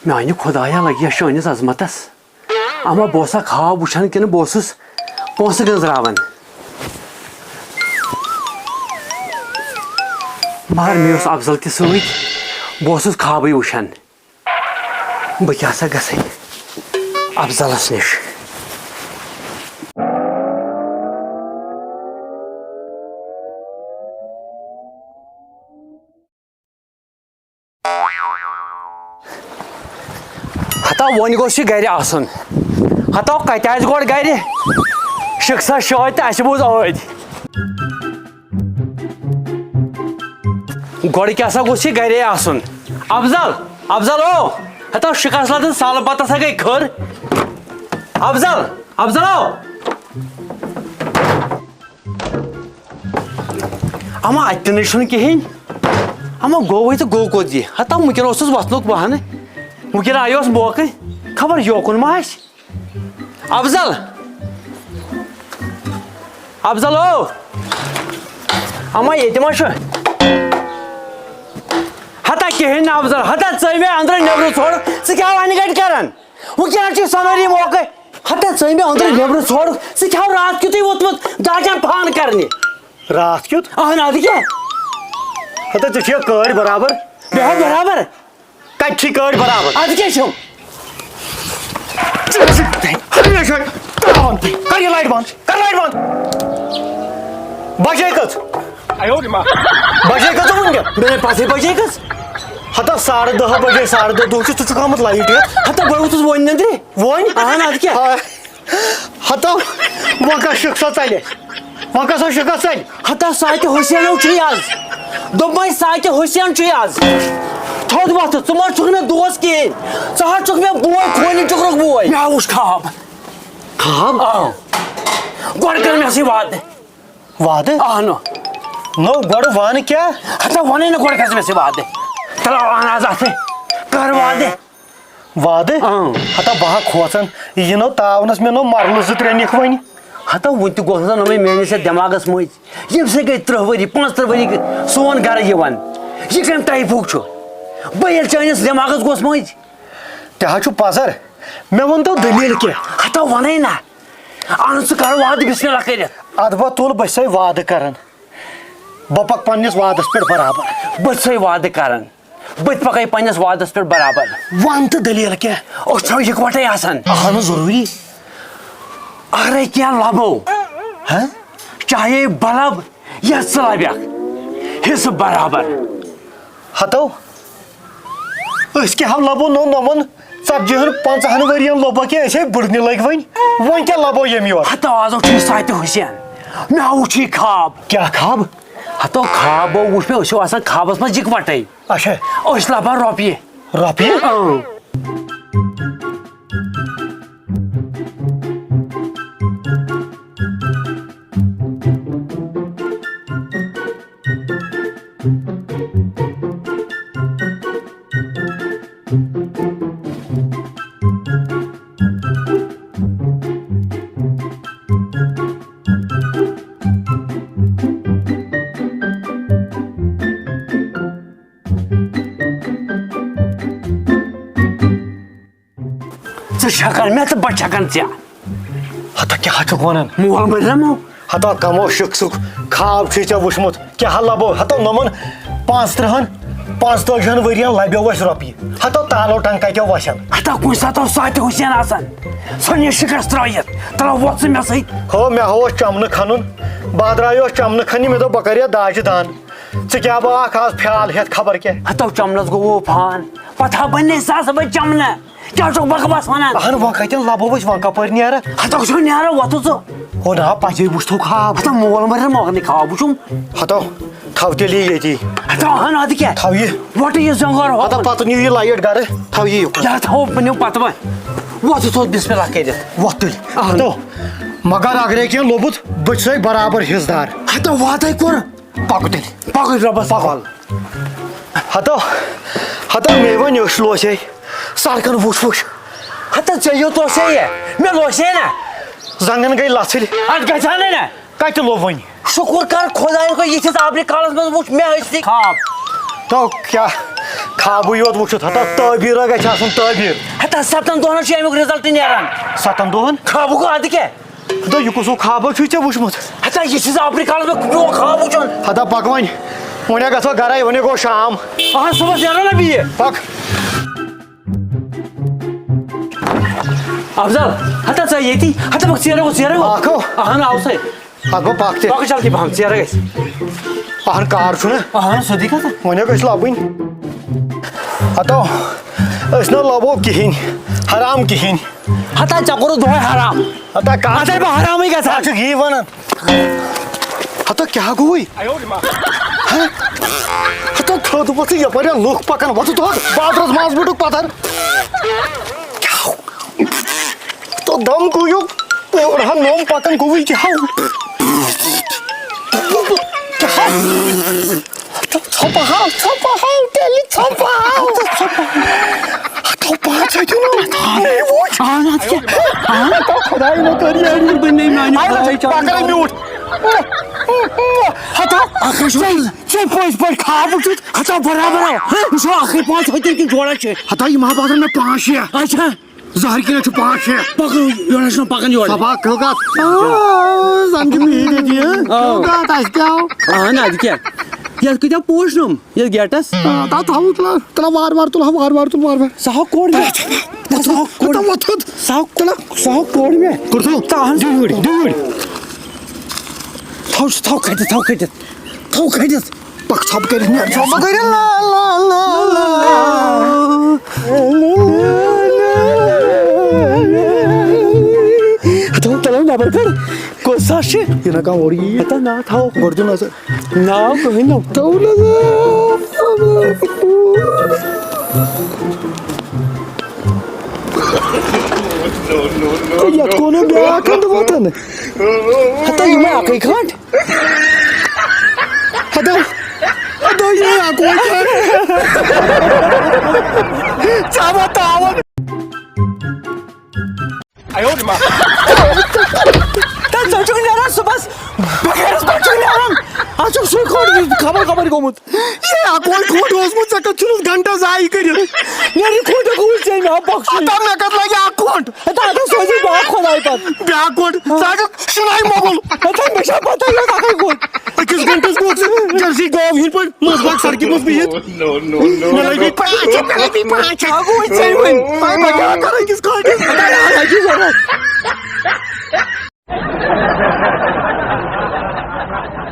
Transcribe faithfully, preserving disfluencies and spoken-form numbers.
میانہِ خۄدایا، لگیا چٲنِس عظمتس۔ اما بہٕ اوسا خواب وٕچھان کِنہٕ بہٕ اوسُس پونٛسہٕ گٔنٛزراوان؟ مگر مےٚ اوس افضل تہِ سۭتۍ، بہٕ اوسُس خوابٕے وٕچھان۔ بہٕ کیٛاہ سا گژھٕ افضلس نِش؟ ہتا وۄنۍ گوٚژھ یہِ گرِ آسُن۔ ہتا کتہِ آسہِ گۄڈٕ گرِ؟ شِکسا شٲدۍ تہٕ اَسہِ بوٗز ٲدۍ۔ گۄڈٕ کیٛاہ سا گوٚژھ یہِ گرے آسُن؟ افضل، افضل او، ہتا شِکس لدن سالہٕ پتہٕ ہسا گٔے کھٔر۔ افضل، افضل او۔ اما اتہِ تہِ نَے چھُنہٕ کِہیٖنۍ۔ اما گوٚو وۄنۍ تہٕ گوٚو کوٚت یہِ؟ ہتا وٕنکٮ۪ن اوسُس وۄتھنُک بہانہٕ۔ وٕنکٮ۪ن آیوس موقعہٕ۔ خبر یوکُن ما آسہِ؟ افضل! افضل او! اما ییٚتہِ ما چھُ؟ ہتا کِہیٖنۍ نہٕ افضل۔ ہتا ژٕے مےٚ أنٛدرٕ نیٚبرٕ ژھوٚڑ۔ ژٕ کیٛاہ وَنہِ گَٹہِ کران؟ وٕنکٮ۪نَس چھُ سۄنٲری موقعہٕ۔ ہتا ژٕے مےٚ أنٛدرٕ نیٚبرٕ ژھوٚڑ۔ ژٕ کیٛاہ راتھ کیُتھُے ووٚتھمُت داجن فان کرنہِ؟ راتھ کیُتھ؟ اہن اَدٕ کیٛاہ؟ ہتا ژےٚ چھےٚ کٲڑۍ برابر؟ مےٚ ہا برابر۔ کَتہِ چھِ کٲڑۍ برابر؟ اَدٕ کیٛاہ چھُم؟ ژےٚ چھِ ہمیشہِ ترٛاوان۔ کر یہِ لایٹ بنٛد، کر لایٹ بنٛد۔ بجے کٔژ؟ بجے کٔژ وٕنکٮ۪ن؟ مےٚ پَتہٕ بجے کٔژ؟ ہتا ساڑٕ دَہ بجے، ساڑٕ دَہ دۄہ چھُ، ژٕ چھُکھ آمُت لایٹ ہٮ۪تھ۔ ہتا بہٕ ووتُس وۄنۍ نٮ۪نٛدرِ۔ وۄنۍ؟ اہن، اَدٕ کیٛاہ؟ ہا۔ ہتو، وۄنۍ کس شِکسا ژلہِ؟ وۄنۍ کس شِکس ژلہِ؟ ہتا ساقہِ حسینو چھُے آز۔ دوٚپمَے ساقہِ حسین چھُے آز۔ تھوٚد وۄتھٕ، ژٕ ما چھُکھ نہٕ دوس کِہیٖنۍ؟ ژٕ حظ چھُکھ مےٚ بوے، خونی ٹُکرُک بوے۔ مےٚ وُچھ خواب۔ خواب؟ آ۔ گۄڈٕ کٔر مےٚ سۭتۍ وعدٕ۔ وعدٕ؟ اہنو۔ نو، گۄڈٕ وَن کیٛاہ؟ ہتا وَنَے نہٕ گۄڈٕ کھس مےٚ سۭتۍ وعدٕ۔ تَلہٕ اَن آز اَتھٕ۔ کر وعدٕ۔ وعدٕ؟ اۭں۔ ہتا بہٕ ہا کھوژان، یہِ نو تاونس مےٚ نو مرلہٕ زٕ ترٛےٚ نِکھ وۄنۍ۔ ہتا وُنہِ تہِ گوٚژھ نہٕ نوٚمُے میٲنِس یتھ دٮ۪ماغس مٔنٛزۍ۔ ییٚمہِ سۭتۍ گٔے ترٕٛہ ؤری، پانٛژترٕٛہ ؤری گٔے سون گرٕ یِوان۔ یہِ کمہِ ٹایپُک چھُ؟ بہٕ ییٚلہِ چٲنِس دٮ۪ماغس گوٚژھ مٔنٛزۍ۔ تہِ ہا چھُ پزر۔ مےٚ ؤنۍ تو دٔلیٖل کینٛہہ۔ ہتا ونے نا۔ اہن ژٕ کر وعدٕ بسم اللہ کٔرِتھ۔ ادٕ بہٕ تُل، بہٕ چھسے وعدٕ کران۔ بہٕ پکہٕ پننِس وعدس پٮ۪ٹھ برابر۔ بہٕ چھسے وعدٕ کران۔ بہٕ تہِ پکے پننِس وعدس پٮ۪ٹھ برابر۔ ون تہٕ دٔلیٖل کیٛاہ؟ أسۍ چھو یکوٹے آسان۔ اہن ضروٗری۔ اگرے کینٛہہ لبو، ہہ؟ چاہے بلب یا ژٕ لبکھ، حصہٕ برابر۔ ہتو، أسۍ کیٛاہ لبو نو نمن ژتجی ہن پنٛژاہن ؤرین لوٚبکھ کینٛہہ، أسۍ ہے بٕڑنہِ لٔگۍ وۄنۍ۔ وۄنۍ کیٛاہ لبو ییٚمہِ یورٕ؟ ہتو آز چھُ ساقہِ حسین، مےٚ ہا وُچھ یہِ خواب۔ کیٛاہ خواب؟ ہتو خوابو وُچھ مےٚ، أسۍ چھِو آسان خوابس منٛز یکوٹے۔ اچھا۔ أسۍ لبان رۄپیہِ۔ رۄپیہِ؟ اۭں۔ ژٕ چھکن مےٚ تہٕ بہٕ چھکن ژےٚ۔ ہتا کیٛاہ چھُکھ ونان؟ مول مٔرۍ نا مو۔ ہتا کمو شخصُک خواب چھُے ژےٚ وُچھمُت؟ کیٛاہ لبو؟ ہتو نوٚمن پانٛژترٕٛہن، پانٛژتٲجِہن ؤرین لبیو اسہِ رۄپیہِ۔ ہتو تالو ٹنگ کتیو وسن؟ ہتا کُنہِ ساتہٕ اوس ساقہِ حسین آسان۔ سۄ نِش شِکس ترٲیِتھ۔ تلو وۄتھ ژٕ مےٚ سۭتۍ۔ ہو، مےٚ ہا اوس چمنہٕ کھنُن۔ بادرایہِ اوس چمنہٕ کھننہِ، مےٚ دوٚپ بہٕ کرٕ یتھ داجہِ دان۔ ژٕ کیٛاہ بہٕ اکھ آز پھیال ہٮ۪تھ خبر کیٛاہ؟ ہتو چمنس گوٚو فان۔ پتہٕ ہا بننے سا سا بہٕ چمنہٕ۔ کیٛاہ چھُکھ بکواس ونان؟ اہن، وۄنۍ کتٮ۪ن لبو أسۍ، وۄنۍ کپٲرۍ نیرٕ؟ ہتو چھُ نیران، وۄتھُن ژٕ۔ ہو نا، پزے وُچھتھو خواب۔ ہتو مول مرن مۄغنٕے خواب وُچھُم۔ ہتو، تھاو تیٚلہِ یہِ ییٚتی۔ ہتو اہن، ادٕ کیٛاہ؟ تھاو یہِ۔ وۄٹہٕ یہِ زنٛگار ہتو ہوکُن۔ پتہٕ نِیِو یہِ لایٹ گرٕ، تھاو یہِ یوکُن۔ یا تھاو بہٕ نِمہٕ پتہٕ وۄنۍ۔ وۄتھ ژٕ تھوٚد بسم اللہ کٔرِتھ۔ وۄتھ تُلۍ۔ اہن۔ ہتو، مگر اگرے کینٛہہ لوٚبُت، بہٕ چھُسے برابر حصہٕ دار۔ ہتو وعدے کوٚر۔ پکو تیٚلہِ۔ پکو رۄبس پکو۔ حوالہٕ۔ ہتو، ہتو مے وۄنۍ أچھ لوسے۔ سڑکن وُچھ وُچھ۔ ہتو ژےٚ یوت لوسے یہِ۔ مےٚ لوسے نا۔ زنگن گٔے لژھٕلۍ۔ اتھ گژھِ ہا نہٕ نا۔ کتہِ لوٚب وۄنۍ؟ شُکر کر خۄدایس کُن، یِتھِس آبرِ کالس منٛز وُچھ مےٚ أسۍ خواب۔ تو کیٛاہ؟ خوابٕے یوت وٕچھِتھ، ہتا تعبیٖرا گژھِ آسُن تعبیٖر۔ ہتا ستن دۄہن چھُ امیُک result نیران۔ ستن دۄہن؟ خوابُک اَدٕ کیٛاہ؟ ہتا یہِ کُس ہیوٗ خوابا چھُے ژےٚ وٕچھمُت؟ ہتا یہِ چھُ زٕ اپریل کالس مےٚ میون خواب وٕچھُن۔ ہتا پکھ وۄنۍ، وۄنۍ ہا گژھو گرے، وۄنۍ گوٚو شام۔ اہن صُبحس نیرو نا بیٚیہِ۔ پکھ۔ افضل، ہتا ژٕ ییٚتی، ہتا پکھ ژیرے گوٚو، ژیرے گوٚو۔ پکھ ہو۔ اہن آو سا۔ اتھ گوٚو پکھ تہِ۔ پکھ جلدی پہم، ژیرے گژھِ۔ اہن کار چھُنہ۔ اہن سیوٚدُے کتھ۔ وۄنۍ ہا گژھِ لبٕنۍ۔ ہتو، أسۍ نہ لبو کِہیٖنۍ، حرام کِہیٖنۍ۔ ہتا ژےٚ کوٚرُتھ دۄہے حرام۔ ہتا کتھ؟ ہتا بہٕ حرامٕے گژھان۔ ژٕ چھُکھ یی ونان۔ ہتا کیٛاہ گوٚوُے؟ ہا؟ ہتا تھوٚد وۄتھٕ یپٲرۍ لُکھ پکان، وۄتھٕ تھوٚد بازرس منٛز بُٹُک پتھر۔ تو دم گوٚو یُک، تُہۍ اوٚڑ ہا نوٚم پکان گوٚوُے کیٛاہ ہاو؟ کیٛاہ ہاو؟ ژھۄپہٕ ہاو، ژھۄپہٕ ہاو، تیٚلہِ ژھۄپہٕ ہاو۔ ژھۄپہٕ ہاو۔ ہتو پانٛژھ ہتہِ نہٕ۔ اہن حظ کیٛاہ؟ اہن۔ ہتو خۄداے نہ کٔر یہِ أڑۍ۔ بہٕ نَے میٛانہِ خۄدایہِ چاوٕ۔ پکان میوٗٹھ۔ ہتو، اکھ ہا چھُ ژےٚ پٔزۍ پٲٹھۍ خواب وُچھُتھ۔ ہتو برابر آو۔ وٕچھو اکھٕے پانٛژھ ہتہِ کِنہٕ جوڑا چھِ۔ ہتو یِم ہا باسان مےٚ پانٛژھ شےٚ۔ اچھا۔ زہر کِنۍ چھُ پانٛژھ شےٚ۔ پکو، یورٕ چھُنہٕ پکان یورٕ۔ صفا کھیوٚو کتھ؟ آ، زن چھُ میٖٹھۍ ییٚتہِ، ہہ؟ آ۔ کھیوٚو کتھ، اَسہِ کیٛاہ آو؟ اہن، ادٕ کیٛاہ؟ یتھ کۭتیٛاہ پوش نوٚم، یتھ گیٹس؟ آ، تتھ تھاوو، تُلہ، تُلہ، وارٕ وارٕ تُلہ، وارٕ وارٕ تُل، وارٕ وارٕ۔ سُہ ہاو کوٚڑ مےٚ۔ سُہ ہاو کوٚڑ۔ تُلہ، وۄتھ، وۄتھ۔ سُہ ہاو، تُلہ، سُہ ہاو کوٚڑ مےٚ۔ کوٚر تھوٚد؟ تہٕ اہن۔ دِیوٗرۍ، دِیوٗرۍ۔ تھاو، تھاو کھٔٹِتھ، تھاو کھٔٹِتھ۔ تھاو کھٔٹِتھ۔ پکھ ژھۄپہٕ کٔرِتھ نیر، ژھۄپہٕ کٔرِتھ۔ لا، لا، لا، لا۔ ہتو، تلو نٮ۪بر کڑ۔ کُس سا چھِ؟ یہِ نہ کانٛہہ اورٕ یی۔ ہتا نا تھاو۔ گۄڈٕ دِیُن نظر۔ ناو کٕہٕنۍ نہٕ۔ تھاو نظر۔ یتھ کُن بیٛاکھ ہن تہٕ وۄتھان۔ ہتا یِمے اکٕے کھنٛڈ۔ ہتو، ہتو، یہِ اکوے کھنٛڈ۔ ژےٚ وۄتاوَن۔ تہٕ ژٕ چھُکھ نیران صُبحس، بغیرس پٮ۪ٹھ چھُکھ نیران۔ اَتھ چھُکھ سُے کھوٚٹ خبر کَپٲرۍ گوٚمُت۔ یہِ اکوے کھوٚٹ اوسمُت، ژےٚ کَتھ چھُنَس گھنٹہٕ ضایع کٔرِتھ؟ نیرِ یہِ کھوٚٹ گوٚمُت ژےٚ مےٚ بخشُن۔ ہتا مےٚ کَتھ لَگہِ اکھ کھوٚٹ؟ ہتا اَتھ سوزِ بیٛاکھ خۄداے پَتہٕ۔ بیٛاکھ کھوٚٹ، ژٕ ہا چھُکھ شِناے مۄغل۔ ہتا مےٚ چھا پَتہ یہِ اوس اَکٕے کھوٚٹ۔ أکِس گھنٹس گوٚو ژٕ جرسی گاو ہِنٛدۍ پٲٹھۍ منٛز باگ سڑکہِ منٛز بِہِتھ۔ No, no, no, مےٚ لَگہِ no. پانٛژھ، مےٚ لَگہِ پانٛژھ۔ ژےٚ گوٚوُے ژےٚ وۄنۍ۔ وۄنۍ بہٕ کیٛاہ کَرٕ أکِس کھوٹِس؟